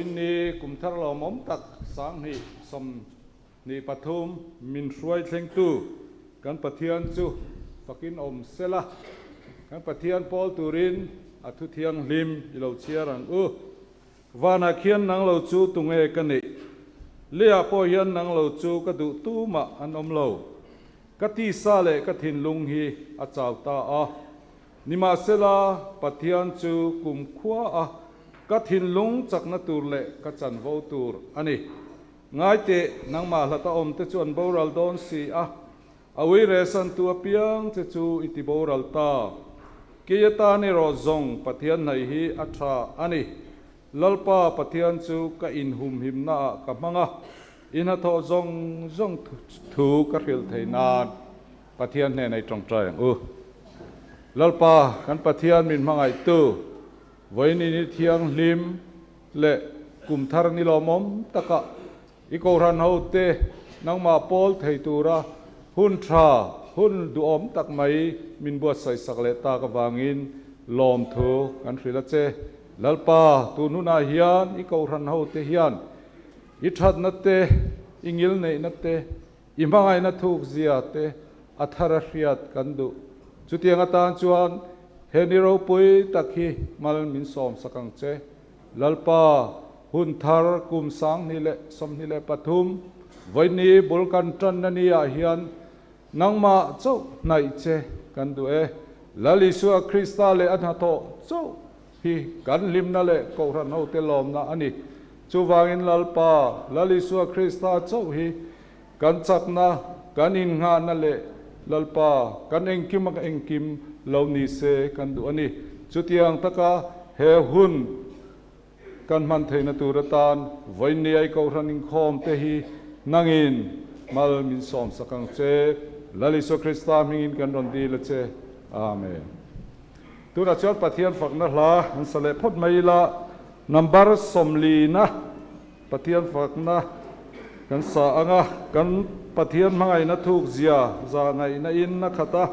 Vawiin kum thar lawmawm tak 2023 min hruai thlengtu kan Pathian chu fakin awm sela, kan Pathian pawl turin a thu thianghlim i lo chhiar ang u. Vanah khian nang lo chu tunge ka neih? Leiah pawh hian nang lo chu ka duh tumah an awm lo. Ka tisa leh ka thinlung hi a chau ta a. Nimahsela, Pathian chu kumkhua a ka thinlung chakna tur leh ka chanvo tur a ni. Ngai teh, nangmah hlata awmte chu an boral dawn si a, a uire santu apiang che chu i ti boral ta. Kei atan erawh zawng Pathian hnaih hi a tha a ni. Lalpa Pathian chu ka inhumhimnaah ka hmang a, i hnathawh zawng zawng thu ka hrilh thei nan Pathian hnenah i tawngtai ang u. Lalpa kan Pathian min hmangaihtu, vawiin i thianghlim leh kum thar ni lawmawm takah i kohhran hote nangmah pawl thei tura hun tha, hun duhawm tak mai min buatsaih sak leh tak avangin lawmthu kan hrilh a che. Lalpa, tun hunah hian i kohhran hote hian i thatna te, i ngilneihna te, I hmangaihna thuk zia te a thar a hriat kan duh. Chutiang atan chuan he ni ropui tak hi mal min sawm sak ang che. Lalpa, hun thar kum 2023 vawiini bul kan tanna ni ah hian nangmah chauh hnaih che kan duh e. Lal Isua Krista leh a hnathawh chauh hi kan hlimna leh Kohhran hote lawmna a ni. Chuvangin Lalpa, Lal Isua Krista chauh hi kan chakna, kan innghahna leh Lalpa, kan engkim a engkim lo ni se kan duh a ni. Chutiang taka he hun kan hman theihna tur atan Vawiinniai Kohhran inkhawm te hi nangin mal min sawmsak ang che. Lal Isua Krista hmingin kan rawn dil a che. Amen. Tunah chuan Pathian fakna hla an sa leh phawt mai ila, number 40na Pathian fakna kan sa ang a, kan Pathian hmangaihna thuk zia za ngaihna in a khat a,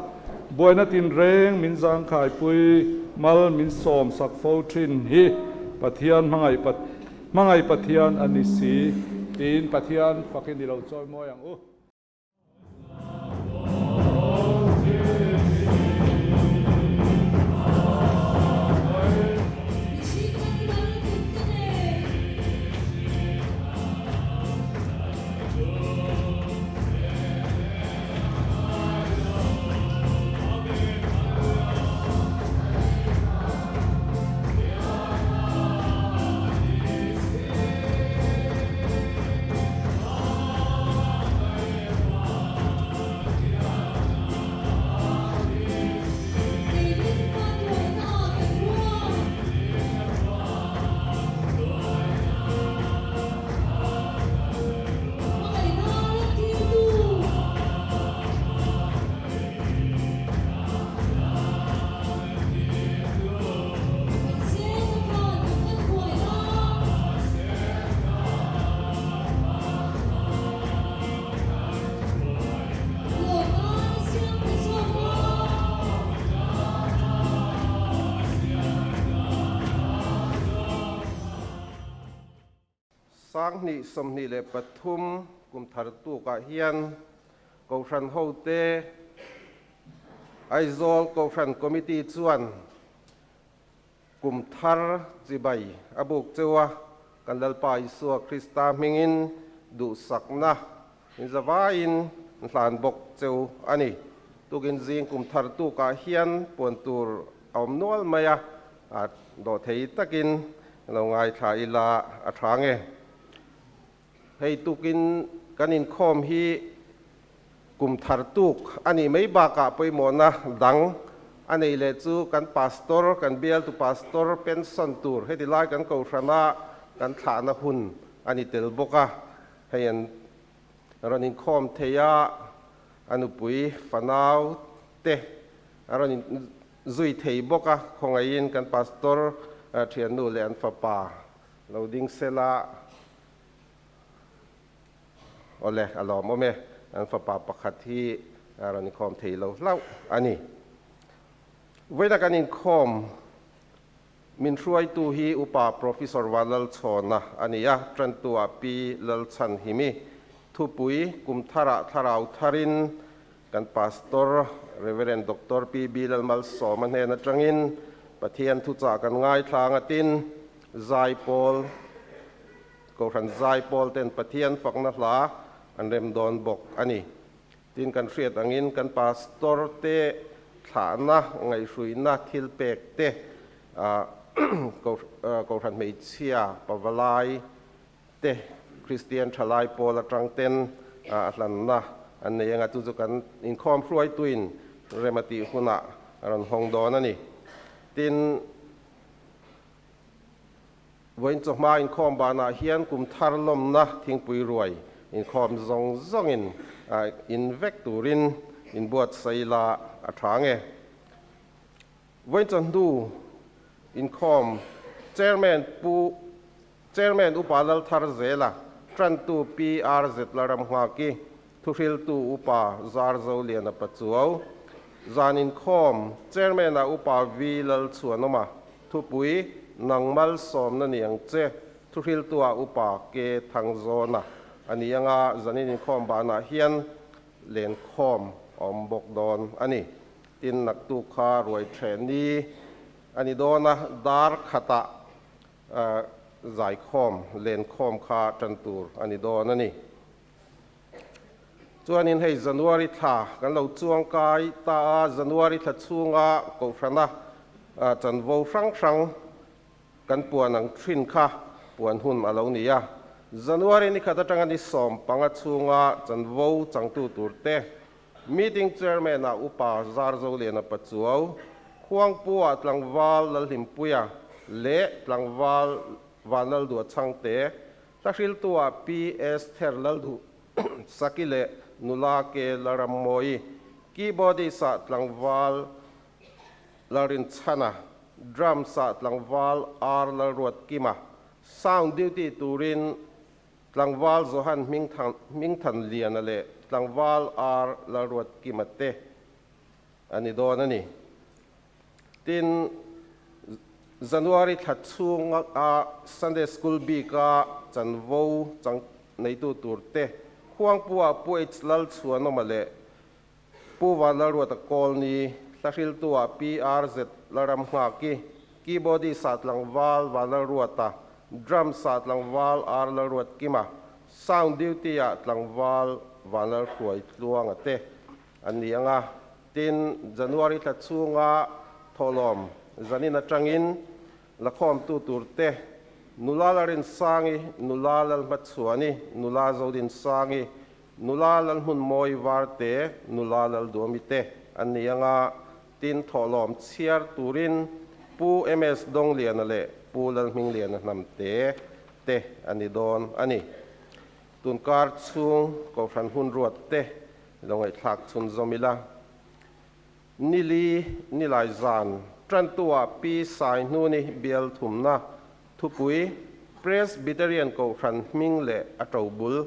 buaina tinreng min zangkhaipui mal min sawm sak fo thin hi Pathian hmangaih hmangaih Pathian a ni si tiin Pathian fakin i lo chawi mawi ang u. 2023 kum thar tukah hian Kohhran hote Aizawl Kohhran Committee chuan Kum thar chibai a buk cheu a, kan Lalpa Isua Krista hmingin duhsakna in zavaiin hlan bawk cheu a ni. Tukin zing kum thar tukah hian puan tur a awm nual mai a, dawhthei takin lo ngaithla ila a tha nge. Hei tukin kan inkhawm hi kum thar tuk a nih mai bakah pawimawhna dang a nei leh chu kan pastor, kan bialtu pastor pension tur heti lai kan kohhrana kan thlahna hun a ni tel bawk a. Hei an rawn inkhawm thei a, a nupui fanau te a rawn inzui thei bawk a, khawngaihin kan pastor thiannu leh an fapa Lo ding sela, Awle, a lawmawm e, an fapa pakhat hi a rawn inkhawm thei lo hlauh a ni. Vawiina kan inkhawm Min hruaitu hi Upa Professor Vanlalchhawna a ni a, tantu-ah Pi Lalchhanhimi. Thupui kum tharah thlarau tharin kan Pastor Rev. Doctor PB Lalmalsawma hnen atangin Pathian thuchah kan ngaithla ngatin Zaipawl Kohhran Zaipawl ten Pathian fakna hla an rem dawn bawk a ni. Tin kan hriat angin kan Pastor te thlahna ngaihhruihna thil pek te Kohhran hmeichhia pavalai te Kristian thalai pawl atang ten a hlanna an nei anga chu chu kan inkhawm hruaituin rem a tih hunah a rawn hawng dawn a ni. Tin, vawiin chawhma inkhawm banah hian kum thar lawmna thingpui ruai inkhawm zawng zawngin in vek turin inbuatsaih la a tha nge. Vawiin chawhnu inkhawm Chairman Pu Chairman Upa Laltharzela, Tantu PRZ Laramnghaki, Thuhriltu Upa Zarzoliana Pachuau, Zan inkhawm Chairman-ah Upa V Lalchhuanawma, Thupui Nangmal Sawmna ni ang che, Thuhriltu-ah Upa K Thangzawna a ni anga zanin inkhawm banah hian lenkhawm a awm bawk dawn a ni. Tin, naktuk kha ruai ṭheh ni a ni dawn a, dar khatah zaikhawm, lenkhawm kha ṭan tur a ni dawn a ni. Chuanin hei January thla kan lo chuang kai ta a, January thla chhunga Kohhrana chanvo hrang hrang kan puan ang thin kha puan hun a lo ni a. January ni khat atanga ni 15 chhunga chanvo changtu turte Meeting Chairman ah Upa Zarzoliana Pachuau, Khuangpu ah Tlangval Lalhlimpuia leh Tlangval Vanlalduha Chhangte, Hlahriltu ah Pi Esther Lalduh Saki leh Nula Ke Larammawi, Keyboardist ah Tlangval Lalrinchhana, Drums ah Tlangval R Lalruatkima, Sound duty turin Tlangval Johan Hmingthanliana leh Tlangval R Lalruatkima te a ni dawn a ni. Tin, January thla chhunga Sunday School bika chanvo chang neitu tur te Khuangpu-ah Pu H Lalchhuanawma leh Pu Vanlalruata Kawlni, Hlahriltu-ah PRZ Laramnghaki, Keyboardist-ah Tlangval Vanlalruata, Drums-ah Tlangval R Lalruatkima, Sound Duty-ah Tlangval Vanlalhruai Tluanga te an ni ang a. Tin, January thla chhunga thawhlawm zanin atangin lakhawmtu turte Nula Larinsangi, Nula Lalhmachhuani, Nula Zodinsangi, Nula Lalhmunmawi Varte, Nula Lalduami te an ni ang a, tin thawhlawm chhiar turin Pu MS Dongliana leh Pu Lalhmingliana Hnamte te a ni dawn a ni. Tunkar chhung Kohhran hun ruat te lo ngaihthlak chhunzawm ila. Nili Nilai zan tantuah Pi Saihnuni bial thumna thupui Presbyterian Kohhran hming leh a tobul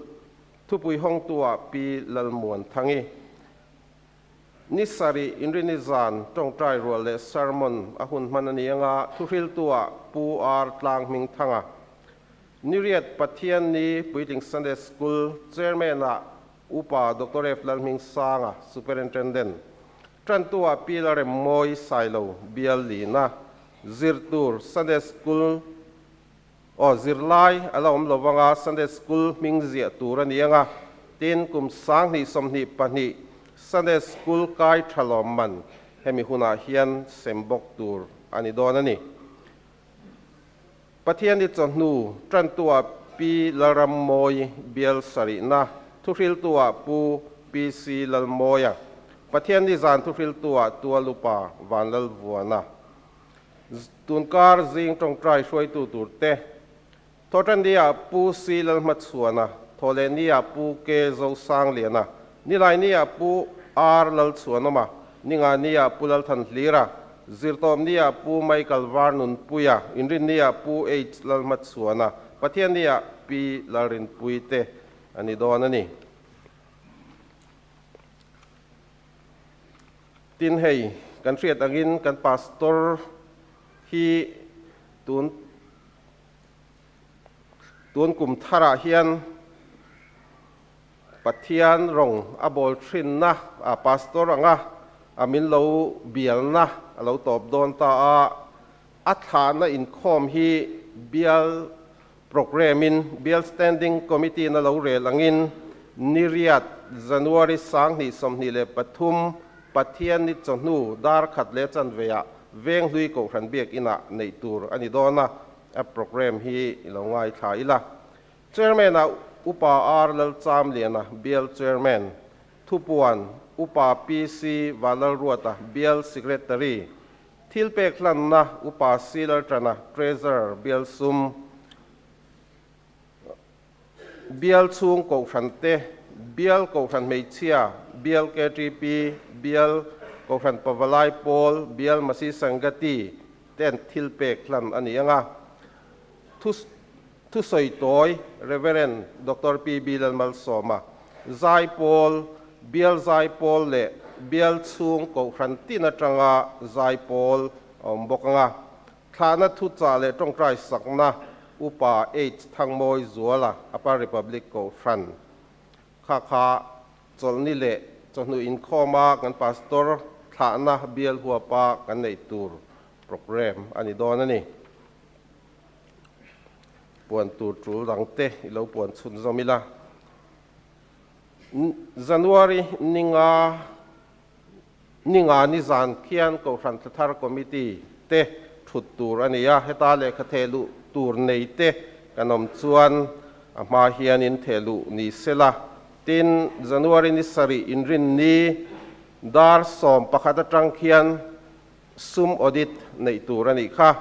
Thupui hawngtuah Pi Lalmuanthangi. Ni sarih Inrini zan tawngtai rual leh sermon a hun hman a ni anga thuhriltuah Pu R Tlanghmingthanga. Ni riat Pathian ni Puitling Sunday School Chairman-ah Upa Doctor F Lalhmingsanga, Superintendent. Tantuah Pi Lalremmawi Sailo Bial Lina, Zirtur Sunday School Aw, zirlai a la awm lo vanga Sunday School hming ziah tur a ni anga, tin kum 2022 Sunday School kai tha lawm man hemi hunah hian sem bawk tur a ni dawn a ni. Pathian i chawhnu tantuah Pi Lalrammawi bial sarihna thuhriltuah Pu PC Lalmawia, Pathian ni zan thuhriltuah Tualupa Vanlalvuana. Tunkar zing tawngtai hruaitu tur te, Thawhtannia Pu C Lalhmachhuana, Thawhlehnia Pu K Zosangliana, Nilainia Pu R Lalchhuanawma, Ningania Pu Lalthanhlira, Zirtawpnia Pu Michael Varnunpuia, Inrinnia Pu H Lalhmachhuana, Pathiannia Pi Lalrinpui te a ni dawn a ni. Tin hei, kan hriat angin kan pastor hi Tun tun kum tharah hian Pathian rawng a bawl thinna a pastor anga a min lo bialna a lo tawp dawn ta a, a thlahna inkhawm hi bial programme in bial standing committee in a lo rel angin niriat January 2023 Pathian ni chawhnu dar khat leh chanve ah Venghlui Kohhran Biakinn ah neih tur a ni dawn a, a programme hi i lo ngaithla ila. Chairman ah Upa R Lalchamliana, Bial Chairman, Thupuan, Upa PC Vanlalruata, Bial Secretary, Thilpek hlanna Upa C Lalṭana, Treasurer, Bial sum, Bial chhung Kohhran te, Bial Kohhran Hmeichhia, Bial KTP, Bial Kohhran Pavalai Pawl, Bial Masi Sangati ten thilpek hlan a ni ang a. Thu Thusawi tawi Rev. Doctor PB Lalmalsawma, Zaipawl, Bial Zaipawl leh Bial chhung Kohhran tin atanga Zaipawl a awm bawk ang a. Thlahna thuchah leh tawngtai sakna Upa H Thangmawi Zuala, Upper Republic Kohhran kha kha chawlhni leh chawhnu inkhawma kan Pastor thlahna bial huapa kan neih tur programme a ni dawn a ni. Puan tur tul dang te i lo puan chhunzawm ila. January ninga ninga ni zan khian Kohhran Thlathar Committee te thut tur a ni a, heta lehkha theh luh tur nei te kan awm chuan a hma hianin theh luh ni sela. Tin, January ni sarih inrinni dar 11 atang khian sum audit neih tur a nih kha.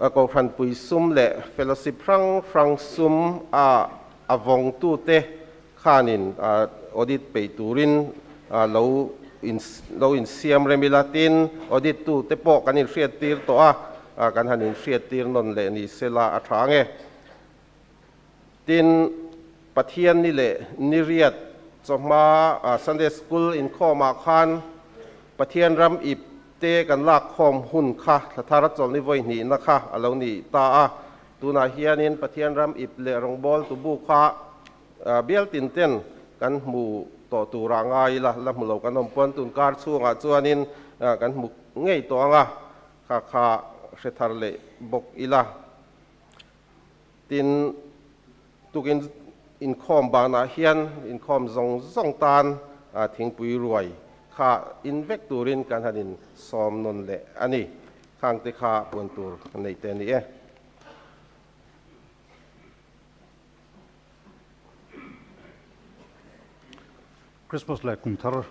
A Kohhranpui sum leh fellowship hrang hrang sum a a vawngtute khanin audit peih turin lo in lo insiam rem ila tin audit tute pawh kan inhriattir tawh a, kan han inhriattir nawn leh ni sela a tha ang e. Tin, Pathian ni leh niriat chawhma Sunday School inkhawmah khan Pathian ram ip te kan lak khawm hun kha thlathar chawlhni vawi hnihna kha a lo ni ta a. Tunah hianin Pathian ram ip leh rawngbâwl tubu kha bial tin ten kan hmu tawh turah ngai ila, la hmu lo kan awm pawn tun kar chhungah chuanin kan hmu ngei tawh ang a, kha kha hre thar leh bawk ila. Tin, tukin inkhawm banah hian inkhawm zawng zawng tan thingpui ruai kha in vek turin kan han in sawm nawn leh a ni. Khangte kha puan tur nei te a ni e. Christmas leh kum thar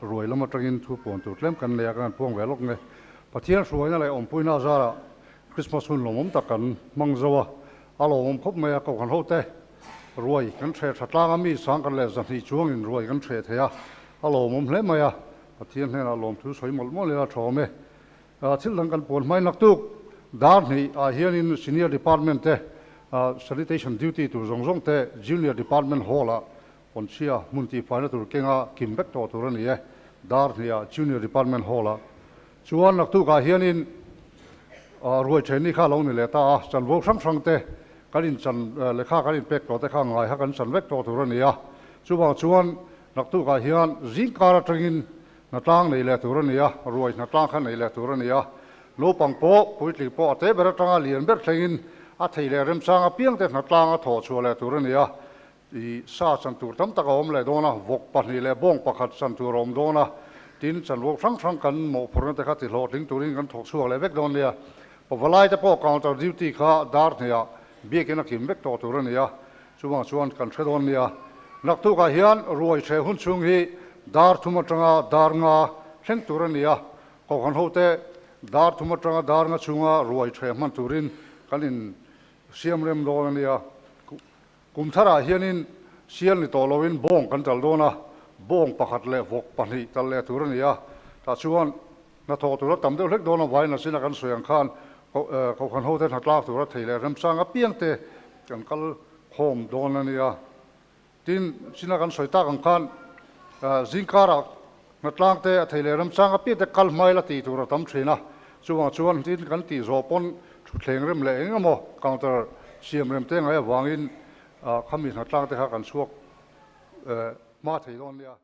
ruai lam atangin thu puan tur tlem kan nei a, kan han puang ve lawk nge. Pathian hruaina leh awmpuina azarah Christmas hun lawmawm tak kan hmang zo a, a lawmawm khawp mai a, Kohhran hote ruai kan hreh tha tlang a, mi sang kan leh zahnih chuangin ruai kan hreh thei a, a lawmawm hle mai a, Pathian hnenah lawmthu sawi mawlh mawlh ila tha awm e. Thil dang kan puan hmai naktuk dar hnih ah hianin Senior Department te Sanitation Duty tur zawng zawng te Junior Department Hall ah Pawnchhia hmun tihfaina tur kenga kim vek tawh tur a ni e. Dar hnih ah Junior Department Hall ah chuan naktuk ah hianin ruai then ni kha a lo ni leh ta a, chanvo hrang hrang te kan in chan lehkha kan in pek tawh te kha ngai kha kan chan vek tawh tur a ni a. Chuvang chuan naktuk ah hian zingkar atangin hnatlang nei leh tur a ni a, ruai hnatlang kha nei leh tur a ni a. Naupang pawh, puitling pawh a te ber atanga lian ber thlengin a thei leh remchang apiang te hnatlang a thawh chhuah leh tur a ni a. I sa chan tur tam tak a awm leh dawn a, vawk pahnih leh bawng pakhat chan tur a awm dawn a, tin chanvo hrang hrang kan mawhphurhna te kha ti hlawhtling turin kan thawk chhuak leh vek dawn nia. Pavalai te pawh counter duty kha dar hnehah biakin a kim vek tawh tur a ni a, chuvang chuan kan hre dawn nia. Naktukah hian ruai hreh hun chhung hi dar thum atanga dar nga thleng tur a ni a, kohhran hote dar thum atanga dar nga chhunga ruai hreh hman turin kan in siam rem dawn a nia. Kum tharah hianin sial ni tawh loin bawng kan tal dawn a, bawng pakhat leh vawk pahnih tal leh tur a ni a, tah chuan hnathawh tura tam deuh hlek dawn avangin a sina kan sawi ang khan Kohhran hote hnatlak tura thei leh remchang apiangte kan kal khawm dawn a ni a. Tin, sina kan sawi tak ang khan zingkarah hnatlangte a thei leh remchang apiangte kal hmaila tih tur a tam thin a. Chuvang chuan tin kan tih zawh pawn thutthleng rem leh eng emaw counter siam rem te ngai avangin khami hnatlang te kha kan chhuak hma thei dawn nia.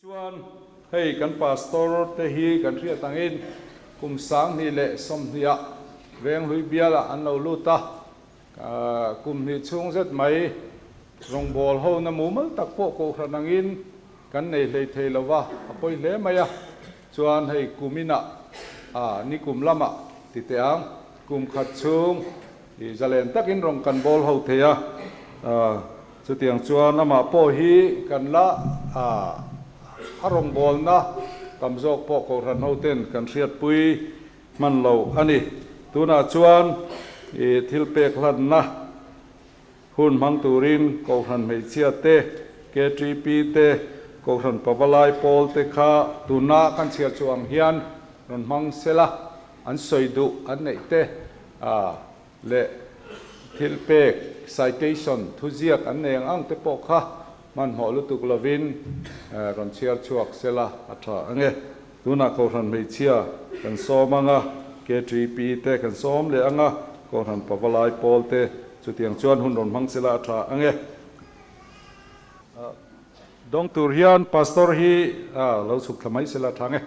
Tichuan, hei kan pastor te hi kan hriat angin kum 2020 ah Venghlui bialah an lo lut a, kum hnih chhung zet mai rawngbâwl hona mumal tak pawh kohhran angin kan nei hlei thei lo va, a pawi hle mai a. Chuan hei kum inah, ni kum lamah ti teh ang, kum khat chhung i zalen takin rawn kan bawl ho thei a, chutiang chuan amah pawh hi kan la a rawngbawlna tam zawk pawh kohhran hoten kan hriatpui hman lo a ni. Tunah chuan i thil pek hlanna hun hmang turin kohhran hmeichhia te, KTP te, kohhran pavalai pawl te kha tuna kan chhiar chu ang hian rawn hmang sela, an sawi duh an neih te leh thil pek, citation, thuziak an nei ang ang te pawh kha hmanhmawh lutuk lovin rawn chhiar chhuak sela a tha ang e. Tunah kohhran hmeichhia kan sawm ang a, KTP te kan sawm leh ang a, kohhran pavalai pawl te chutiang chuan hun rawn hmang sela a tha ang e. Dawng tur hian Pastor hi lo chhuk thla mai sela a tha ang e.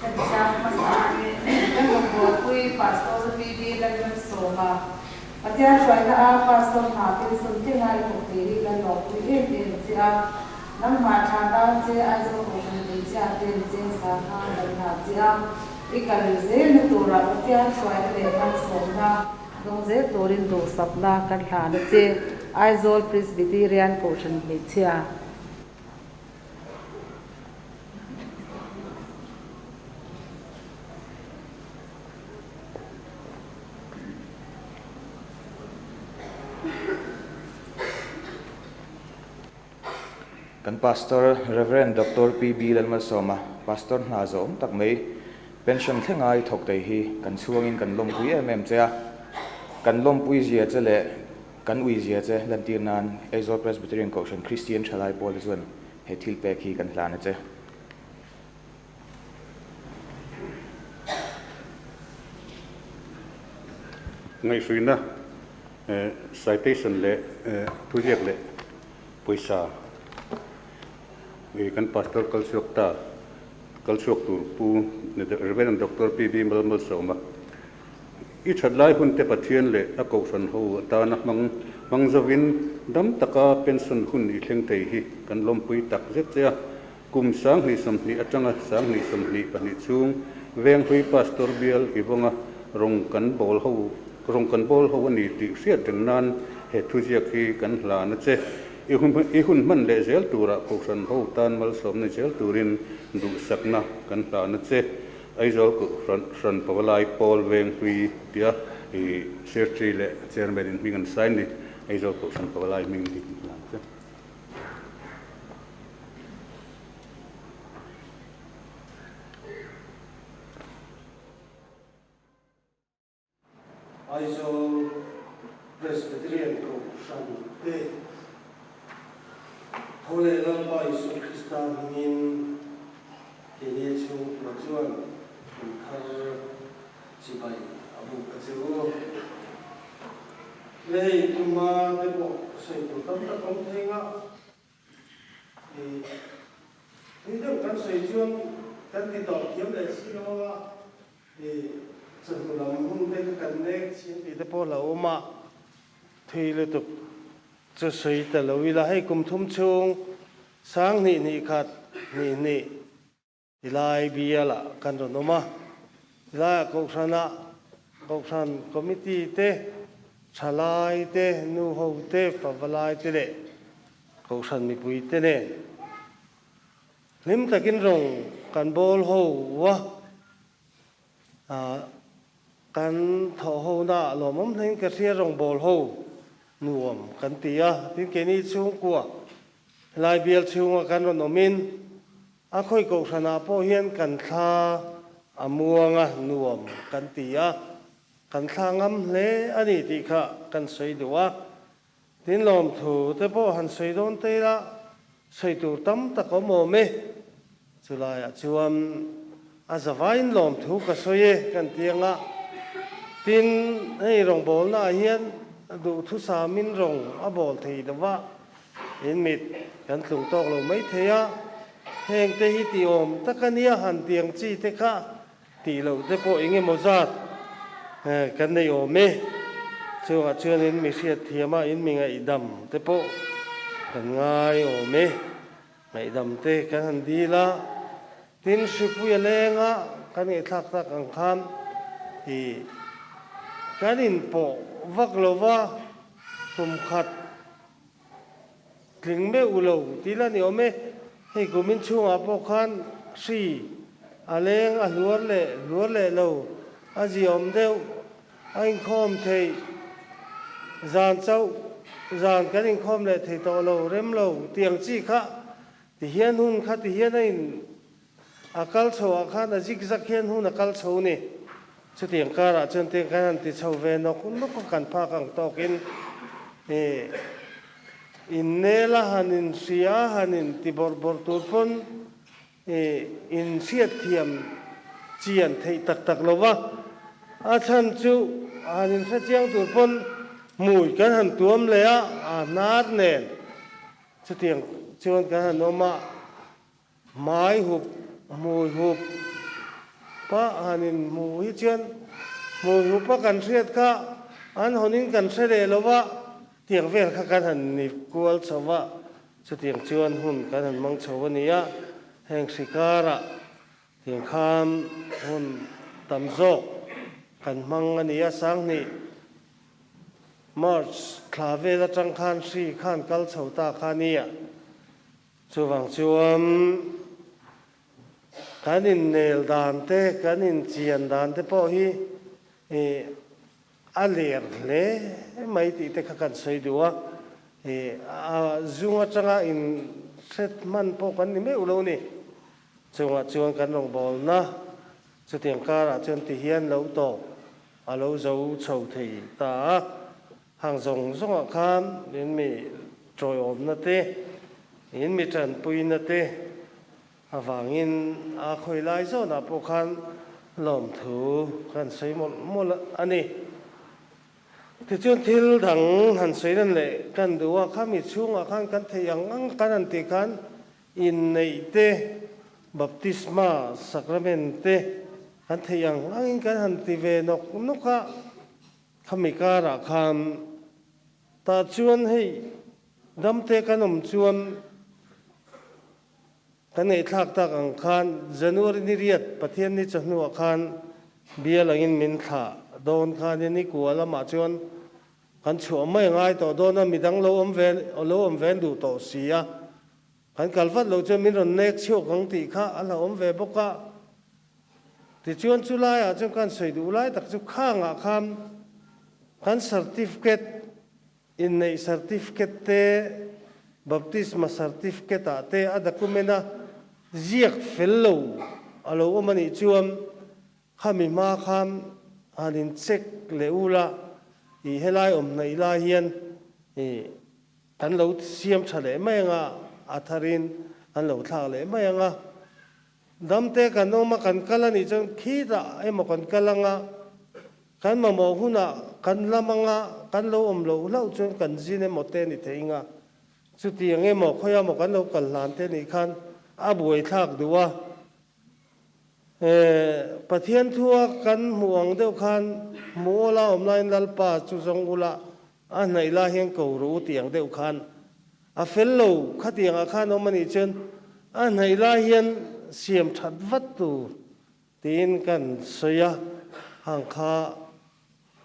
Kan chhiar hmasa angin kan rawn buaipui Pastor PB Lalramsawma Pathian hruaina a Pastor hna pension thleng a i thawk thei hi kan lawmpui em em che a. Nangmah tha tan che Aizawl Kohhran hmeichhia ten cheng sangha kan hna che a, i kal zelna turah Pathian hruaina leh malsawmna dawng zel turin duhsakna kan hlan a che, Aizawl Presbyterian Kohhran hmeichhia. Kan Pastor Rev. Doctor PB Lalmalsawma, Pastor hna zawh awm tak mai, Pension thlenga i thawk thei hi kan chhuangin kan lawmpui em em che a. Kan lawmpui zia che leh kan ui zia che lantir nan Aizawl Presbyterian Kohhran Kristian Thalai Pawl te chuan he thil pek hi kan hlan a che. Ngaihhruina citation leh thuziak leh pawisa kan Pastor kal chhuak ta kal chhuak tur Pu Rev. Doctor PB Malmalsawma i that lai hun te Pathian leh a kohhran ho atana hmang hmang zovin dam taka pension hun i thleng thei hi kan lawmpui tak zet che a. Kum 2020 atanga 2022 chhung Venghlui Pastor bial i vawnga rawng kan bawl ho rawng kan bawl ho a ni tih hriat reng nan he thuziak hi kan hlan a che. I hun i hun hman leh zel turah Kohhran ho tan malsawmna zel turin duhsakna kan hlan a che. Aizawl Kohhran hran Pavalai Pawl Venghlui tia i Secretary leh Chairman in hming an sign ni. Aizawl Kohhran Pavalai hming hi kan hlan a che. Aizawl Presbyterian Kohhran te tho leh Lalpa Isua Krista hmingin keini chhungkua chuan kum thar chibai a buk a che u. Le hei tuma te pawh sawi tur tam tak awm thei nga. Tui deuh kan sawi chuan kan ti tawh thiam leh si lo anga chawhnu lam hun te kha kan nek chin tih te pawh a lo awm a, thui lutuk chu sawi ta lo ila hei kum thum chhung 20 hnih khat hnih hnih Tilai bialah kan rawn awm a, tilaiah Kohhranah Kohhran Committee te, thalai te, nu ho te, pavalai te leh Kohhran mipui te nen hlim takin rawng kan bawl ho a, kan thawh hona lawmawm hlein ka hria rawng bawl ho nuam kan ti a, tin keini chhungkua helai bial chhunga kan rawn awmin A khawi kohhranah pawh hian kan thla a muang a, nuam kan ti a, kan thla ngam hle a ni tih kha kan sawi duh a. Tin lawmthu te pawh han sawi dawn te ila sawi tur tam tak awm awm e. Chulaiah chuan a zavaiin lawmthu ka sawi e kan ti ang a. Tin, hei rawngbawlnaah hian duhthusamin rawng a bawl thei lo va. In mit kan tlung tawk lo mai thei a, heng te hi tih awm tak a nia han tiang chi te kha tih loh te pawh eng emaw zat kan nei awm e. Chungah chuan in mi hriat thiam a, in mi ngaihdam te pawh kan ngai awm e. Ngaihdam te kan han dil a, tin hripui a leng a, kan ngaihthlak tak ang khan ih kan inpawh vak lo va, kum khat Tling meuh lo ti la ni awm e. Hei kumin chhungah pawh khan hri a leng a hluar leh hluar leh lo, a ziawm deuh, a inkhawm theih zan chauh zan kan inkhawm leh thei tawh lo, rem lo tiang chi kha ti hian hun kha ti hian a in A kal chho ah khan a zigzag hian hun a kal chho ni. Chutiang karah chuan tiang khan han ti chho ve nawk nawk a kan phak ang tawkin i innel a han inhria a han in ti bawrh bawrh tur pawn i inhriat thiam chian theih tak tak lo va. A chhan chu han inhre chiang tur pawn hmui kan han tuam leh a, a hnar nen chutiang chuan kan han awm a. Hmai hup, hmui hup pa hanin hmuh hi chuan hmui hup a kan hriat kha an hawnin kan hre leh lo va, tiang vel kha kan han ni kual chho va, chutiang chuan hun kan han hmang chho a ni a, heng hri karah tiang khan hun tam zawk kan hmang a ni a, 2000 March thla vel atang khan hri khan kal chho ta kha a ni a. Chuvang chuan kan innel dan te, kan inchian dan te pawh hi a ler hle mai tih te kha kan sawi duh a. A zung atanga inhret hman pawh kan ni meuh lo ni. Chungah chuan kan rawngbawlna. Chutiang karah chuan ti hian lo tawp a lo zo chho thei ta a, hang zawng zawngah khan in mi tawiawmna te, in mi tanpuina te avangin a khawi lai zawnah pawh khan lawmthu kan sawi mawlh mawlh a ni. Tichuan thil dang han sawi nan leh kan duh a, khami chhungah khan kan theih ang ang kan han tih khan inneih te, baptisma sacrament te kan theih ang angin kan han ti ve nawk nawk a, khami karah khan tah chuan hei damte kan awm chuan kan ngaihthlak tak ang khan January ni riat Pathian ni chawhnuah khan bial angin min thlah dawn khanin i kua lamah chuan kan chhuah mai a ngai tawh dawn a, midang lo awm ve lo awm ve an duh tawh si a. Kan kal vat loh chuan min rawn nek chhuak ang tih kha a hlauhawm ve bawk a. Tichuan chu laiah chuan kan sawi duh lai tak chu khangah khan kan certificate, inneih certificate te, baptisma certificate ah te a document a ziak fel lo a lo awm a nih chuan Khami hma khan han in check leh u la, i helai awm hnaih lai hian i kan lo siam tha leh mai anga, a tharin an lo thlak leh mai anga. Damte kan awm a, kan kal a nih chuan khitah emaw kan kal anga, kan mamawh hunah kan lam anga, kan lo awm loh hlauh chuan kan zin emaw te ni thei anga. Chutiang emaw khawiah maw kan lo kal hlan te nih khan a buaithlak duh a. Pathian thua kan hmuh ang deuh khan hmuh aw la awm laiin Lalpa chu zawng ula a hnaih lai hian ko rawh u tih ang deuh khan a fel lo khatiang ah khan awm a nih chuan a hnaih lai hian siam that vat tur tiin kan sawi a, hang kha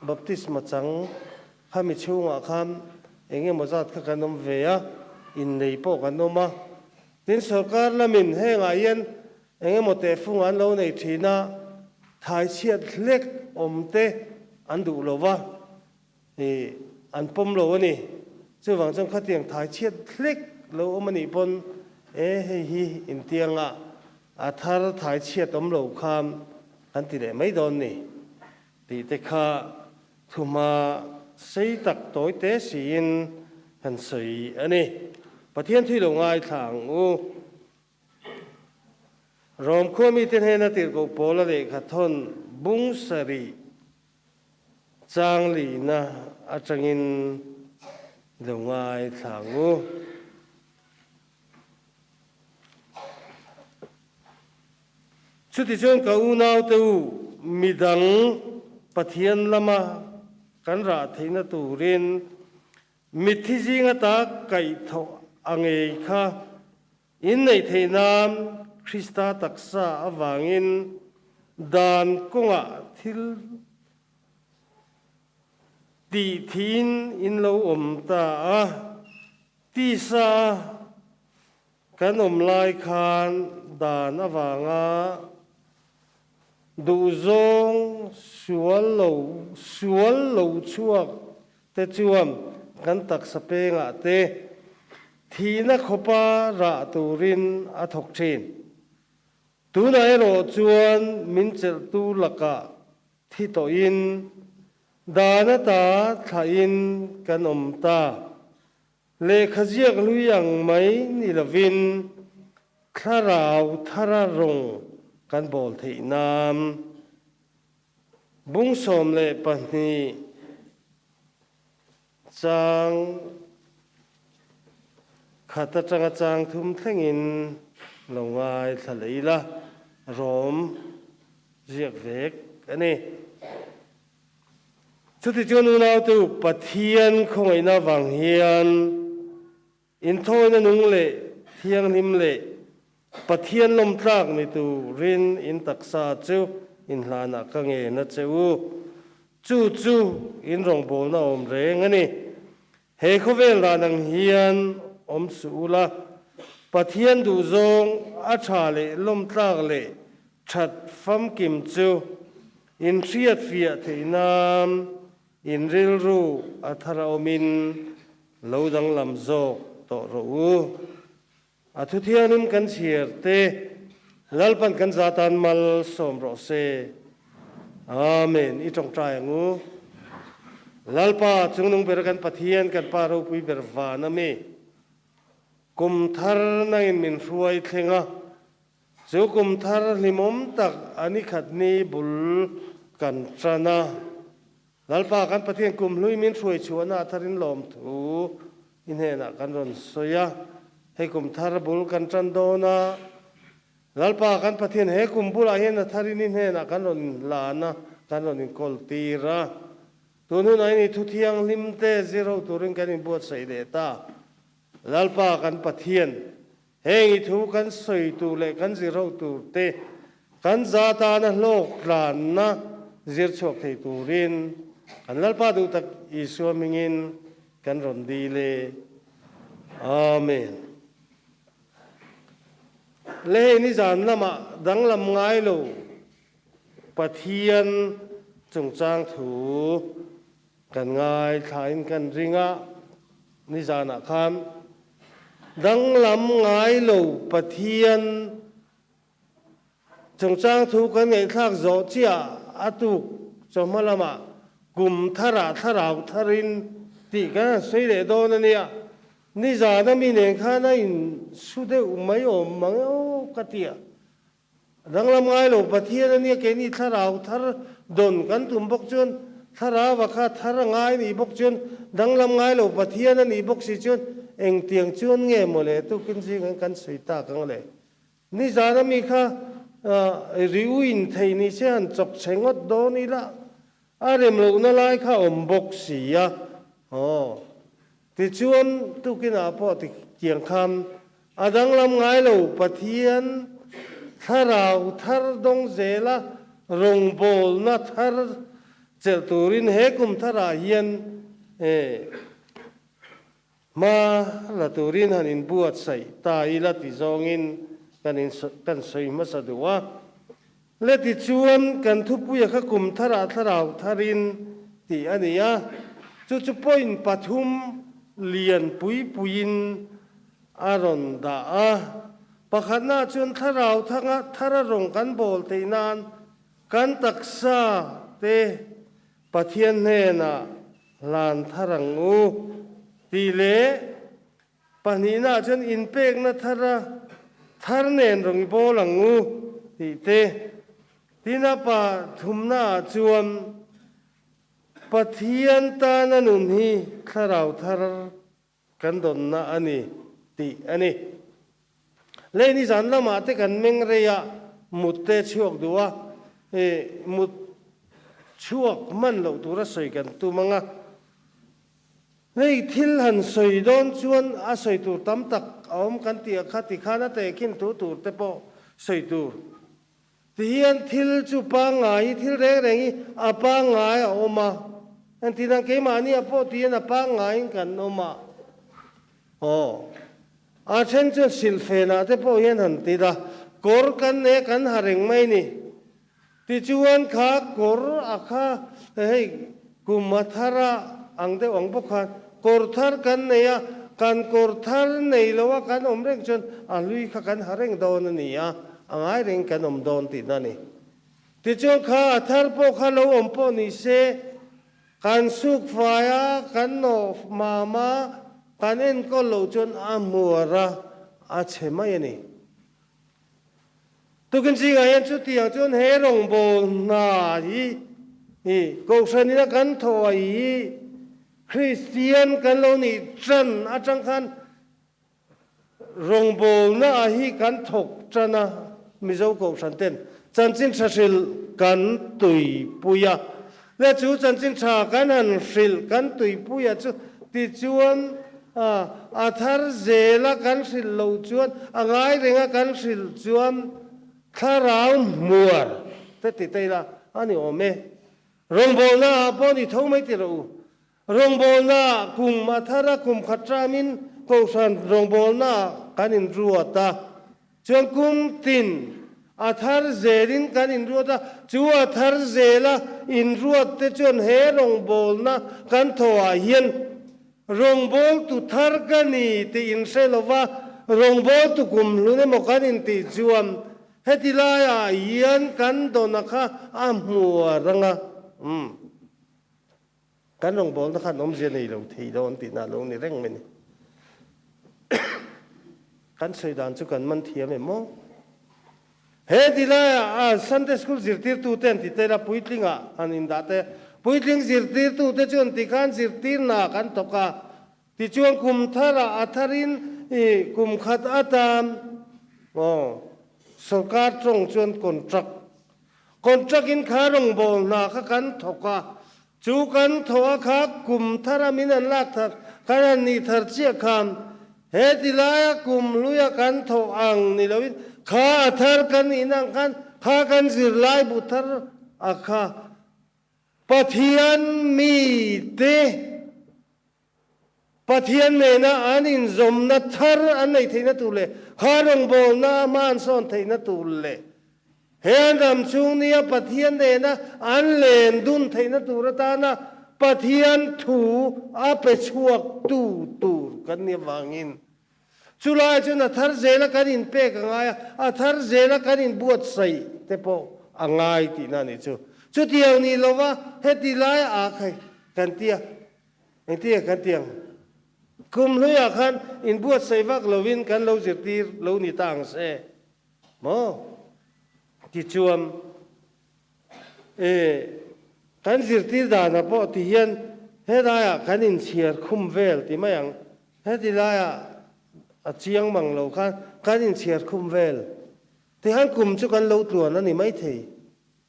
Baptisma chang khami chhungah khan eng emaw zat kha kan awm ve a, innei pawh kan awm a. Tin, sorkar lamin hengah hian eng emaw tehfung an lo nei thin a, thaichhiat hlek awm te an duh lo va, ih, an pawm lo a ni. Chuvang chuan khatiang thaichhiat hlek lo awm a nih pawn, e, hei hi intianga a thar thaichhiat awm lo khan kan ti leh mai dawn ni tih te kha Thuma sei tak tawi te siin kan sawi a ni. Pathian thui lo ngaithla ang u. Rom khua mite hnena tirhkoh Paula lehkha thawn bung sarih chang lihna atangin lo ngaithla ang u. Chutichuan ka unaute u, midang Pathian lama kan rah theihna turin mitthi zing ata kaihthawh a ngei kha inneih theih nan Krista taksa avangin dan kawngah thil tih thiin in lo awm ta a. Tisa kan awm lai khan dan avanga duhzawng sual lo sual lo chhuak te chuan kan taksa pengah te thihna khawpa rah turin a thawk thin. Tunah erawh chuan min chelhtu lakah thi tawhin Dan ata thlahin kan awm ta. Lehkha ziak hlui ang mai ni lovin thlarau thara rawng kan bawl theih nan bung 12 chang khat atanga chang thum thlengin lo ngaithla leh ila rawm ziak vek a ni. Chutichuan unaute u, Pathian khawngaihna avang hian inthawina nung leh thianghlim leh Pathian lawmtlak ni turin in taksa chu inhlanah ka ngen a che u. Chu chu in rawngbawlna awm reng a ni. He khawvel dan ang hian awm suh ula, Pathian duhzawng a tha leh lawmtlak leh that famkim chu in hriatfiah theih nan in rilru a thar a awmin lo danglam zawk tawh rawh u. A thuthianglim kan chhiar te. Lalpan kan za tan malsawm rawh se. Amen. I tawngtai ang u. Lalpa, chungnung ber kan Pathian, kan Pa ropui ber van a mi. Kum thar nangin min hruai thleng a, chu kum thar hlimawm tak a ni khat ni bul kan tan a. Lalpa kan Pathian kum hlui min hruai chhuahna a tharin lawmthu i hnenah kan rawn sawi a, hei kum thar bul kan tan dawn a, Lalpa kan Pathian he kum bulah hian a tharin i hnenah kan rawn inhlan a, kan rawn inkawl tir a. Tun hunah hian i thu thianghlim te zir ho turin kan inbuatsaih leh ta. Lalpa kan Pathian, heng i thu kan sawi tur leh kan zir ho tur te kan za tana hlawk tlanna zir chhuak thei turin kan Lalpa duh tak Isua hmingin kan rawn dil e. Amen. Le hei nizan lamah danglam ngai lo Pathian chungchang thu Kan ngaithlain kan ring a, nizanah khan danglam ngai lo Pathian chungchang thu kan ngaihthlak zawh chiah a tuk chawhma lamah kum tharah thlarau tharin tih kan han sawi leh dawn a nia. Nizana mi nen khan a insu deuh mai awm mang e aw ka ti a. Danglam ngai lo Pathian a nia keini thlarau thar dawn kan tum bawk chuan thlarau a kha thar a ngai nih bawk chuan danglam ngai lo Pathian a nih bawk si chuan engtiang chuan nge maw le tukin zingah kan sawi tak ang le. Nizan a mi kha riuin thei ni se han chawp chhe ngawt dawn ila a rem lohna lai kha awm bawk si a aw. Tichuan, tukinah pawh ti tiang khan a danglam ngai lo, Pathian thlarau thar dawng zela rawngbawlna thar chelh turin he kum tharah hian hma la turin han inbuatsaih ta ila ti zawngin kan in kan sawi hmasa duh a. Le tichuan, kan thupuia kha kum tharah thlarau tharin tih a ni a, chu chu point pathum lian pui puiin a rawn dah a. Pakhatnaah chuan thlarau thanga thara rawng kan bawl theih nan kan taksa te Pathian hnenah hlan thar ang u tih leh Pahnihnaah chuan inpekna thara thar nen rawn i bawl ang u tih te, tin a pa thumnaah chuan Pathian tana nun hi thlarau thar kan dawnna a ni tih a ni. Lei nizan lamah te kan meng rei a, mut te chhuak duh a, mut chhuak hman loh tura sawi kan tum ang a. Hei thil han sawi dawn chuan a sawi tur tam tak a awm kan tih a kha ti khan a tehkhin thu tur te pawh sawi tur. Ti hian thil chu pangngai hi thil reng reng hi a pangngai a awm a, engtin ang keimahni ah pawh ti hian a pangngaiin kan awm a, aw a then chuan silhfenah te pawh hian han ti la, kawr kan nei a kan ha reng mai ni. Tichuan kha kawr a kha hei kum a thar a ang deuh ang bawk khan kawr thar kan nei a, kan kawr thar nei lo a kan awm reng chuan a hlui kha kan ha reng dawn a ni a, a ngai reng kan awm dawn tihna a ni. Tichuan kha a thar pawh kha lo awm pawh ni se, kan suk fai a, kan nawh mam a, kan enkawl loh chuan a hmuar a, a chhe mai a ni. Tukin zingah hian chutiang chuan he rawngbâwl hna hi hi Kohhran ina kan thawh hi Kristian kan lo nih ṭan aṭang khan rawngbâwlna ah hi kan thawk ṭan a, Mizo Kohhran ten chanchin ṭha hrilh kan tuipui a, le chu chanchin ṭha kan han hrilh kan tuipui a chu tichuan A thar zela kan hrilh loh chuan, a ngai renga kan hrilh chuan thlarau hmuar te ti ta ila a ni awm e. Rawngbawlna ah pawh ni tho mai ti rawh u. Rawngbawlna ah kum a thar a, kum khat ramin Kohhran rawngbawlna ah kan inruat a. Chuan kum tin a thar zelin kan inruat a, chu a thar zela inruat te chuan he rawngbawlna kan thawhah hian rawngbawltu thar ka ni tih inhre lova rawngbawltu kum hlun emaw kan intih chuan Heti laiah hian kan dawna kha a hmuar anga, umm, kan rawngbawlna khan awmzia nei lo thei dawn tihna a lo ni reng mai ni. Kan sawi dan chu kan man thiam em maw? Heti laiah a Sunday School zirtirtute an ti tel a, puitlingah han indah te, puitling zirtirtute chu an ti khan zirtirna kan thawk a, Tichuan kum tharah a tharin i kum khat atan aw sorkar tawng chuan contract contract in kha rawngbâwl hna kha kan thawk a, chu kan thawh a kha kum thara min an lak thar kan han nih thar chiah khan he ti laia kum hluia kan thawh ang ni loin kha a thar kan nih ang khan kha kan zirlai bu thar a kha Pathian mite Pathian nena an inzawmna thar an neih theihna tur leh kha rawngbawlna a hma an sawn theihna tur leh he an ram chhung nia Pathian nena an len dun theihna tur atana Pathian thu a pe chhuak tu tur kan nih avangin chulai chuan a thar zela kan inpek a ngai a, a thar zela kan inbuatsaih te pawh a ngai tihna a nih chu. Chutiang ni lova heti lai ah khai kan tia. Engtia kan ti ang? Kum hluiah khan inbuatsaih vak lovin kan lo zirtir lo ni ta ang se maw? Tichuan, e, kan zirtir danah pawh ti hian helaiah kan inchhiar khum vel ti mai ang. Heti laiah a chiang mang lo khan kan inchhiar khum vel. Tihian kum chu kan lo tluan a ni maithei.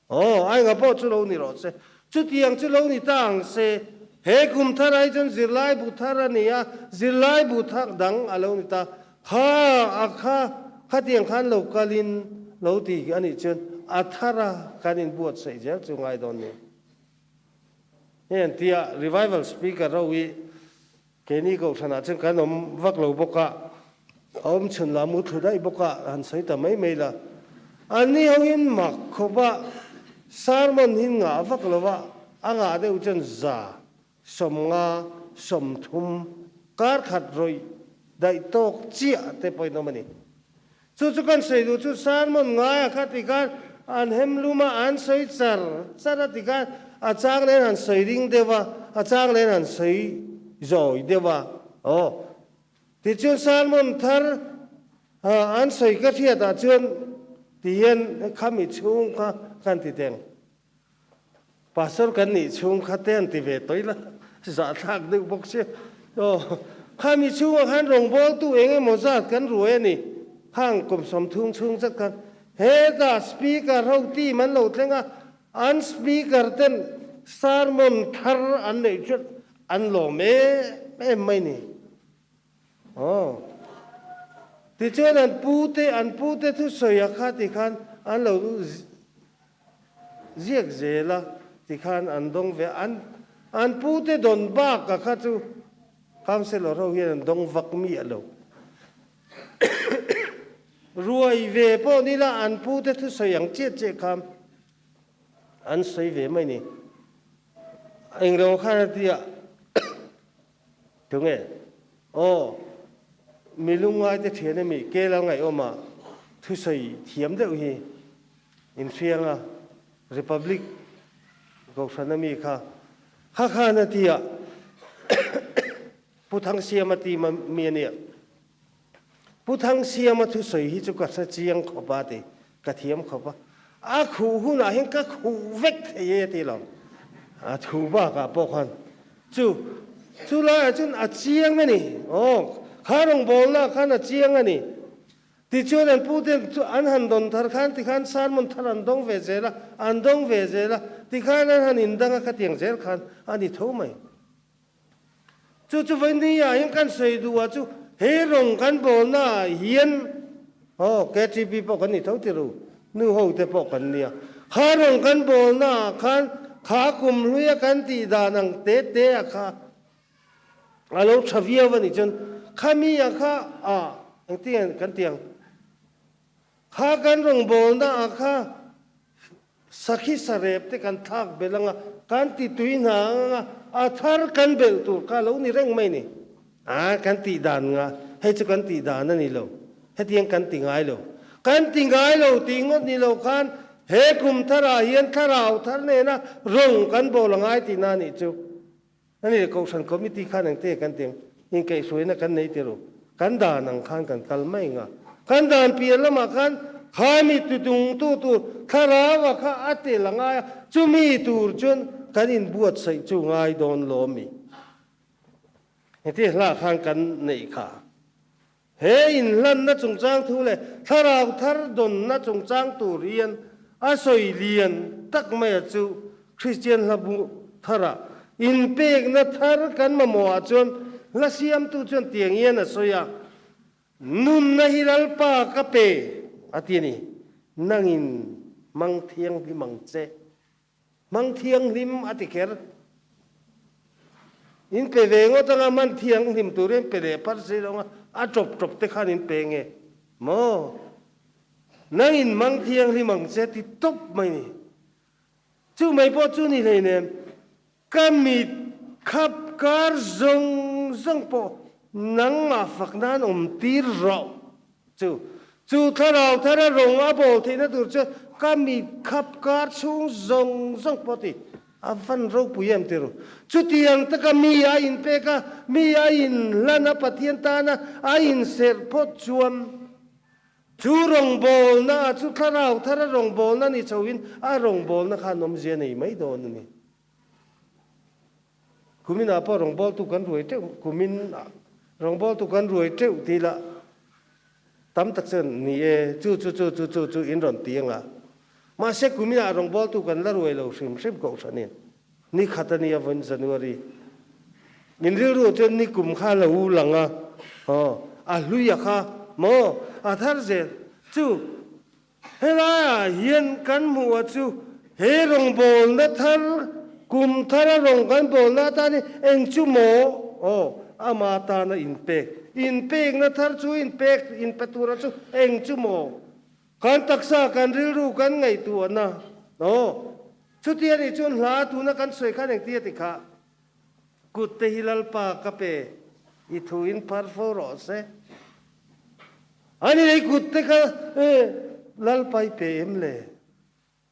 Aw, ainga pawh chu lo ni rawh se. Chutiang chu lo ni ta ang se. He kum thar ai chuan zirlai bu thar a ni a, zirlai bu thar dang a lo ni ta. Kha, a kha, khatiang khan lo kalin lo ti a nih chuan a thar a kan inbuatsaih zel chu ngai dawn ni. Hei an ti a, revival speaker ho hi keini kohhranah chuan kan awm vak lo bawk a, a awm chhun lah mu thlu daih bawk a, han sawi ta mai mai la. Anni hoin mak khawp a, sermon hi ngah vak lo va, a ngah deuh chuan za, 50, 30, kar khat rawih daih tawk chiah te pawhin awm a ni. Chu chu kan sawi duh chu sermon ngaia kha ti khan an hem lum a, an sawi char char a ti khan a chang nen han sawi ring deuh a, a chang nen han sawi zawi deuh a. Aw, tichuan sermon thar an sawi ka hriat ah chuan ti hian khami chhung kha kan ti teng. Pastor kan nih chhung kha te an ti ve tawih la, zahthlak deuh bawk sia. Aw, khami chhungah khan rawngbawltu eng emaw zat kan ruai a ni. Khang kum 30 chhung zat khan hetah speaker ho team an lo thleng a, an speaker ten sermon thar an neih chuan an lawm em em mai ni. Aw, tichuan an pute, an pute thusawi a kha ti khan an lo Ziak zel a tikhan an dawng ve a, an pute dawn bak a kha chu councillor ho hian an dawng vak miah lo. Ruai ve pawh ni la an pute thusawi ang chiah chiah kha an sawi ve mai ni. Englo khan a ti a, Tunge? Aw, mi lungngaite thian emi kel a ngaihawm a thusawi thiam deuh hi. Inhrianga Republic Kohhran ami kha kha khan a ti a, Pu Thangsiama ti mi a nia. Pu Thangsiama thusawi hi chu ka hre chiang khawp a ti, ka thiam khawp a. A khuh hunah hian ka khuh vek thei e a ti lo. A thu bakah pawh khan chu chu laiah chuan a chiang a ni. Aw, kha rawngbawlnaah khan a chiang a ni. Tichuan an pute chu an han dawn thar khan tikhan sermon thar an dawng ve zel a, an dawng ve zel a, tikhan an han indang a khatiang zel khan a ni tho mai. Chu chu vawiin ah hian kan sawi duh ah chu he rawng kan bawlna ah hian aw KTP pawh kan ni tho ti ru, nu ho te pawh kan nia. Kha rawng kan bawlna ah khan kha kum hlui a kan tih dan ang te te ah kha A lo tha viau a nih chuan khami ah kha ah engtin kan ti ang? Kha kan rawngbawlna ah kha sakhi sarep te kan thlak belh anga kan ti tui hna anga a thar kan belh tur kha a lo ni reng mai ni. A kan tih dan nga hei chu kan tih dan a ni lo, hetiang kan ti ngai lo. Kan ti ngai lo tih ngawt ni lo khan he kum tharah hian thlarau thar nena rawng kan bawl a ngai tihna a nih chu. A ni le, Kohhran Committee khan engte kan ti ang? Inkaihhruaina kan nei tir u. Kan dan ang khan kan kal mai ang a. Kan dan piah lamah khan khami tudungtu tur thlaraua kha a tel a ngai a, chumi tur chuan kan inbuatsaih chu ngai dawn lo a mi? Heti hla khan kan neih kha. He inhlanna chungchang thu leh thlarau thar dawnna chungchang tur hian a sawi lian tak maia chu Kristian hla bu tharah inpekna thar kan mamawhah chuan hla siamtu chuan tiang hian a sawi a, Nunna hi Lalpa ka pe a ti a ni, nangin hmang thianghlim ang che. Hmang thianghlim a ti kher. In pe ve ngawt anga hman thianghlim turin pe leh phar si lo anga a tawp tawp te khan in pe nge maw? Nang in hmang thianghlim ang che ti tawp mai ni. Chu mai pawh chu ni hleinem ka mit khap kar zawng zawng pawh nangmah fak nan awm tir rawh. Chu chu thlarau thara rawng a bawl theihna tur chu ka mi khap kar chhung zawng zawng pawh ti a van ropui em ti ru. Chutiang taka mi a inpek a, mi a inhlan a Pathian tana a inserh phawt chuan chu rawngbawlna a chu thlarau thara rawngbawlna ni chhoin a rawngbawlna khan awmzia nei mai dawn a ni. Kuminah pawh rawngbawltu kan ruai teuh, kumin rawngbawltu kan ruai teuh tih lah tam tak chuan ni e, chu chu chu chu chu chu in rawn ti anga. Mahse kuminah rawngbawltu kan la ruai lo hrim hrim kohhranin ni khat a nia vawiin January in rilru chuan ni kum kha a lo u lang a, aw a hluia kha maw a thar zel chu. Helaiah hian kan hmuh a chu he rawngbawlna thar, kum thara rawng kan bawlna atan hi eng chu maw? Aw, ama tana inpek. Inpekna thar chu inpek, inpe tura chu eng chu maw? Kan taksa, kan rilru, kan ngaihtuahna. Aw, chuti a nih chuan hla tuna kan sawi khan engtia ti kha? Kut te hi Lalpa ka pe, i thu in phar fo rawh se. Ani lei kut te kha Lalpa i pe em le?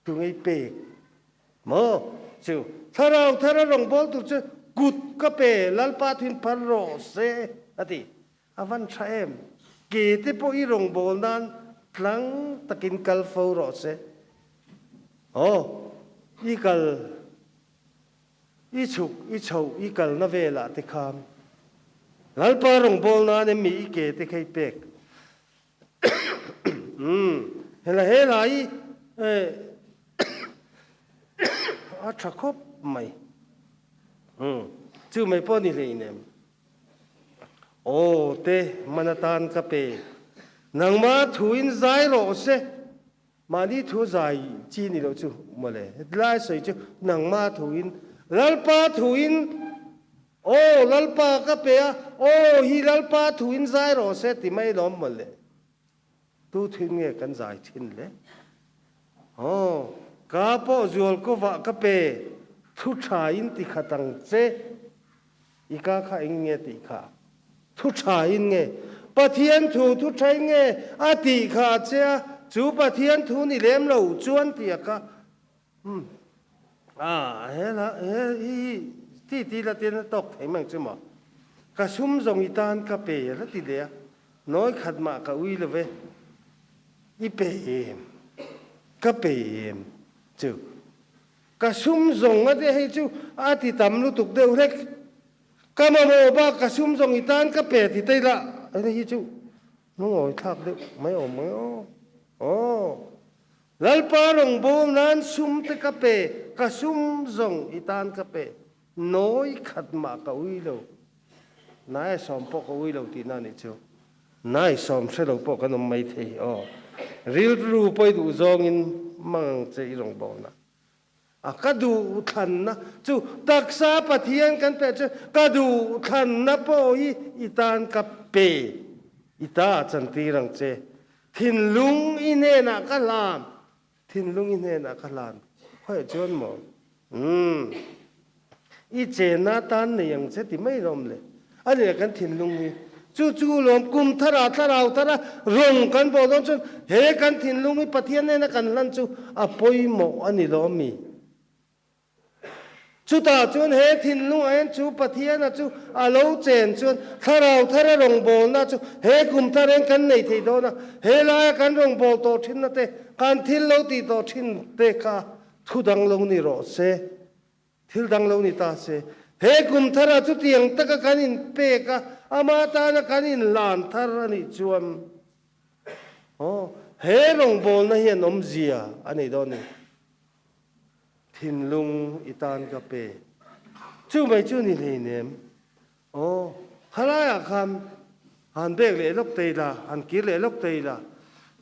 Thu ngei pek maw? Chu thlarau thar a rawngbâwl tur chu kut ka pe, Lalpa thu in phar rawh se a ti. A van tha em? Ke te pawh i rawngbâwl nan tlang takin kal fo rawh se. Aw, i kal. I chhuk, i chhoh, i kalna velah te khan Lalpa rawngbâwl nan em mi i ke te kha i pek? Umm, hela hela i a tha khawp mai. Umm, chu mai pawh ni hleinem. Aw te, man atan ka pe. Nangmah thuin zai rawh se. Mahni thu zai chi ni loh chu mawle. Hetilai sawi chu nangma thuin, Lalpa thuin, Aw Lalpa ka pe a, aw hi Lalpa thuin zai rawh se ti mai lawm mawle. Tu thuin nge kan zai thin le? Aw, ka pawh zual kovah ka pe, thu tha in ti khat ang che. I ka kha eng nge tih kha? Thu tha in nge? Pathian thu thu tha in nge a tih kha a che a, chu Pathian thu ni lem lo chuan tih a kha. Umm a he la he hi hi ti ti la tin a tawk thei mai ang chu maw? Ka sum zawng i tan ka pe la ti leh a, nawi khat mah ka ui lo ve. I pe em? Ka pe em? Chu. Ka sum zawng a te hei chu a ti tam lutuk deuh hlek. Ka mamawh bak ka sum zawng i tan ka pe ti ta ila hei hi chu lungawi thlak deuh mai awm ang aw. Aw. Lalpa rawngbâwl nan sum te ka pe, ka sum zawng i tan ka pe. Nawi khat mah ka ui lo. Nai sawm pawh ka ui lo tihna a nih chu. Nai sawm hre lo pawh kan awm mai thei aw. Rilru pawi duh zawngin mang ang che i rawngbawlna. A ka duh thlanna chu taksa Pathian kan peh chu ka duh thlanna pawh hi i tan ka pe i ta chantir ang che. Thinlung i hnenah ka hlan. Thinlung i hnenah ka hlan khawiah chuan maw? Umm. I chenna tan nei ang che ti mai lawm le. A ni le kan thinlung hi. Chu chu lawm kum thara thlarau thara rawng kan bawh dawn chuan he kan thinlung hi Pathian nena kan hlan chu a pawimawh a ni lawm mi? Chutah chuan he thinlungah hian chu Pathiana chu a lo chen chuan thlarau thara rawngbawlna chu he kum thar hian kan nei thei dawn a, he laia kan rawngbâwl tawh thinna te, kan thil lo tih tawh thin te kha thu dang lo ni rawh se, thil dang lo ni ta se. He kum thara chutiang taka kan inpek a, ama tana kan inhlan thar a nih chuan aw, he rawngbawlna hian awmzia a nei dawn a ni. Thinlung i tan ka pe. Chu mai chu ni hleinem. Aw, khalaiah khan han bek leh lawk thei la, han kir leh lawk thei la.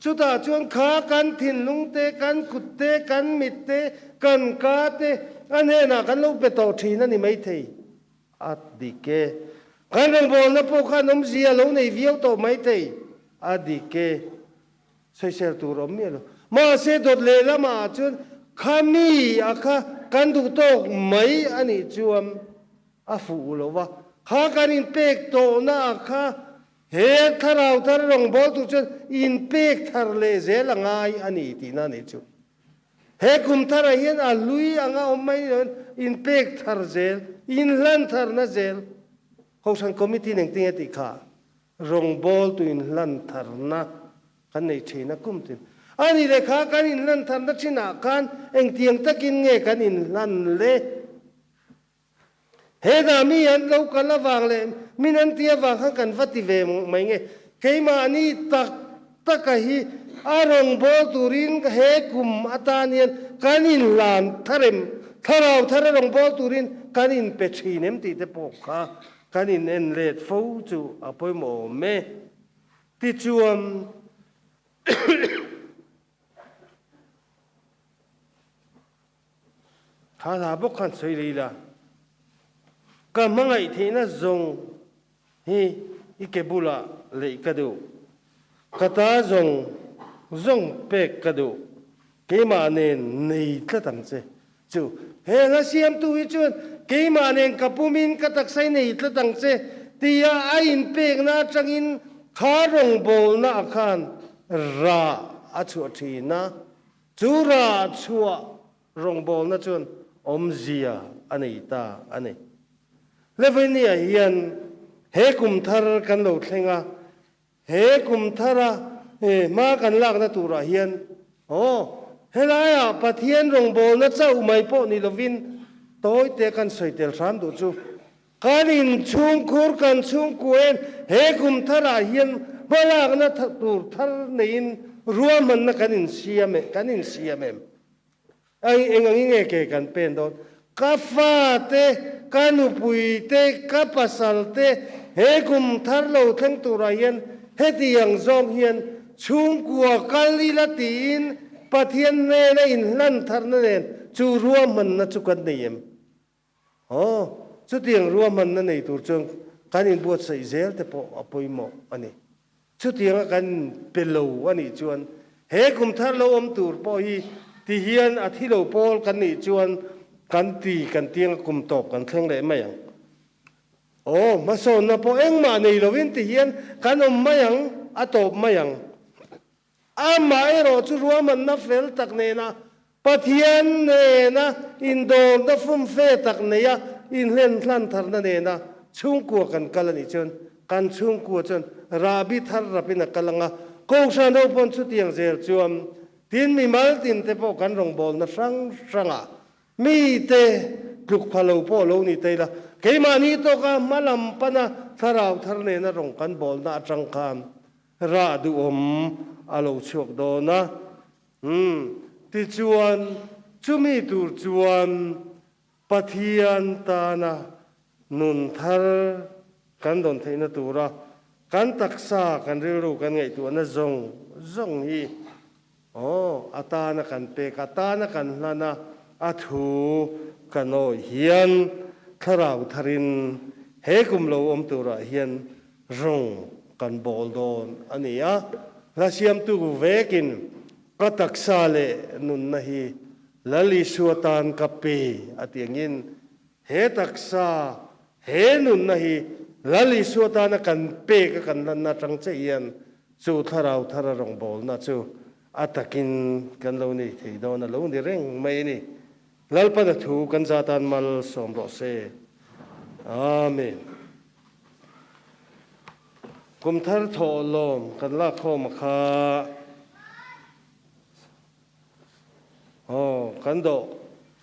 Chutah chuan kha kan thinlung te, kan kut te, kan mit te, kan ka te a hnenah kan lo pe tawh thin a ni maithei. A dik e. Kan rawngbawlna pawh khan awmzia a lo nei viau tawh maithei. A dik e. Sawisel tur awm miah lo. Mahse dawt lehlamah chuan kha mi a kha kan duh tawk mai a nih chuan a fuh lo va. Kha kan inpek tawhna a kha he thlarau thar rawngbâwl tur chuan inpek thar leh zel a ngai a ni tihna a nih chu. He kum tharah hian a hlui anga awm mai ni loin inpek thar zel, inhlan tharna zel Kohhran Committee in engtin nge tih kha Rawngbawltu inhlan tharna kan nei thin a kum tin. A ni leh kha kan inhlan tharna thinah khan engtiang takin nge kan inhlan le? Hetah mi an lo kal avang leh min an ti avang khan kan va ti ve mai nge? Keimahni tak taka hi a rawngbâwl turin he kum atan hian kan inhlan thar em? Thlarau thar a rawngbâwl turin kan inpe thin em tih te pawh kha Kan in en let fo chu a pawimawh awm e. Tichuan, kha hla bawk khan sawi lei la, Ka hmangaih theihna zawng hi i ke bulah leih ka duh, ka ta zawng zawng pek ka duh, keimah nen nei tlat ang che. Chu he hla siamtu hi chuan keimah nen ka pumin ka taksa i nei tlat ang che tia a inpekna atangin kha rawngbawlna ah khan rah a chhuah thin a, chu rah chhuah rawngbawlna chuan awmzia a nei ta a ni. Levenia hian he kum thar kan lo thleng a, He kum thara hma kan lakna turah hian aw, helaiah Pathian rawngbawlna chauh mai pawh ni lovin tawite kan sawi tel hram duh chu. Kan inchhungkhur, kan chhungkuain he kum tharah hian hma lakna tur thar neiin ruahmanna kan insiam e, kan insiam em? Ai, eng angin nge ke kan pen dawn? Ka fa te, ka nupui te, ka pasal te he kum thar lo thleng turah hian hetiang zawng hian chhungkua kal ila tiin Pathian hnena inhlan tharna nen chu ruahmanna chu kan nei em? Aw, chutiang ruahmanna nei tur chuan kan inbuatsaih zel te pawh a pawimawh a ni. Chutianga kan pe lo a nih chuan he kum thar lo awm tur pawh hi ti hian a thi lo pawl kan nih chuan kan ti kan tianga kum tawp kan thleng leh mai ang. Aw, hmasawnna pawh engmah nei lovin ti hian kan awm mai ang, a tawp mai ang. Amaherawh chu ruahmanna fel tak nena Pathian nena indawrna fumfe tak neia inhlen hlan tharna nena chhungkua kan kal a nih chuan kan chhungkua chuan rahbi thar rapin a kal ang a, Kohhran ho pawn chutiang zel chuan tin mimal tin te pawh kan rawngbawlna hrang hrangah mite tluk pha lo pawh lo ni thei la, keimahni tawka hma lam pana thlarau thar nena rawng kan bawlna atang khan Rah duhawm a lo chhuak dawn a. Umm, tichuan, chumi tur chuan Pathian tana nun thar kan dawn theihna tura kan taksa, kan rilru, kan ngaihtuahna zawng zawng hi aw, a tana kan pek, a tana kan hlan a, a thu kan awih hian thlarau tharin he kum lo awm turah hian Rawng kan bawl dawn a ni a, hla siamtu vekin ka taksa leh nunna hi Lal Isua tan ka pe a ti angin he taksa, he nunna hi Lal Isua tana kan pek a kan lanna atang che hian chu thlarau thara rawngbawlna chu a takin kan lo nei thei dawn a lo ni reng mai a ni. Lalpana thu kan za tan malsawm rawh se. Amen. Kum thar thawh lawm kan lak khawm a kha. Aw, kan dawh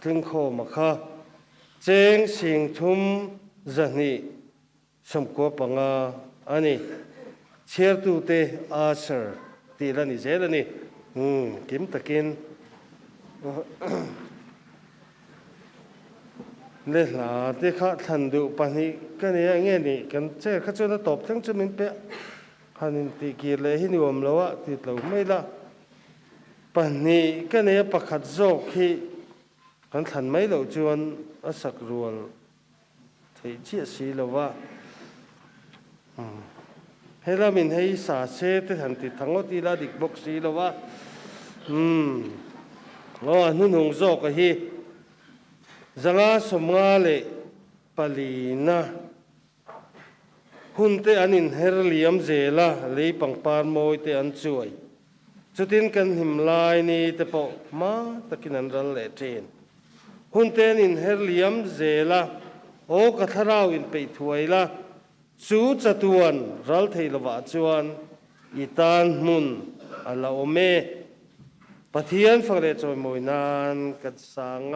tling khawm a kha. Cheng sing thum 295 a ni. Chhiartute Asher tih la ni zel a ni. Umm, kim takin. Le hla te kha thlan duh pahnih ka nei a, enge nih kan chair kha chuan a tawp thleng chu min pe a, han intih kir leh hi ni awm lo a ti tlo mai la. Pahnih ka nei a, pakhat zawk hi kan thlan mai loh chuan a sak rual theih chiah si lo va. He lamin hei sa se te han ti tha ngawt ila dik bawk si lo va. Umm. Aw a hnuhnung zawk a hi 554 hun te an inher liam zel a, lei pangpar mawi te an chuai. Chutin kan hlim lai ni te pawh hma takin an ral leh thin. Hun te an inher liam zel a, aw ka thlarau inpeih thuai la, chu chatuan ral thei lovah chuan i tan hmun a la awm e. Pathian fak leh chawimawi nan kan sang a.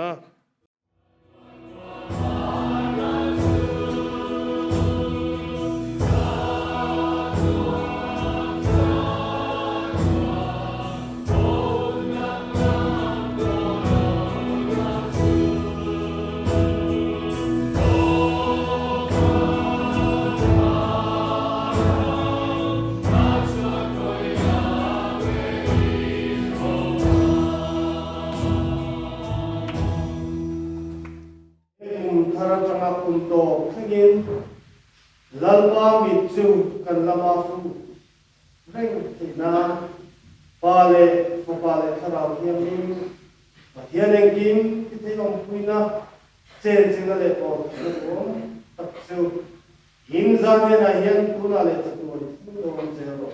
Kum thar atanga kum tawp thlengin Lalpa mit chu kan lama fu reng theih nan Pa leh Fapa leh Thlarau Thianghlim Pathian engkim ti thei awmpuina chenchilhna leh pawl theihna duhawm tak chu in zan enah hian tunah leh chatuan thil lo awm zel rawh.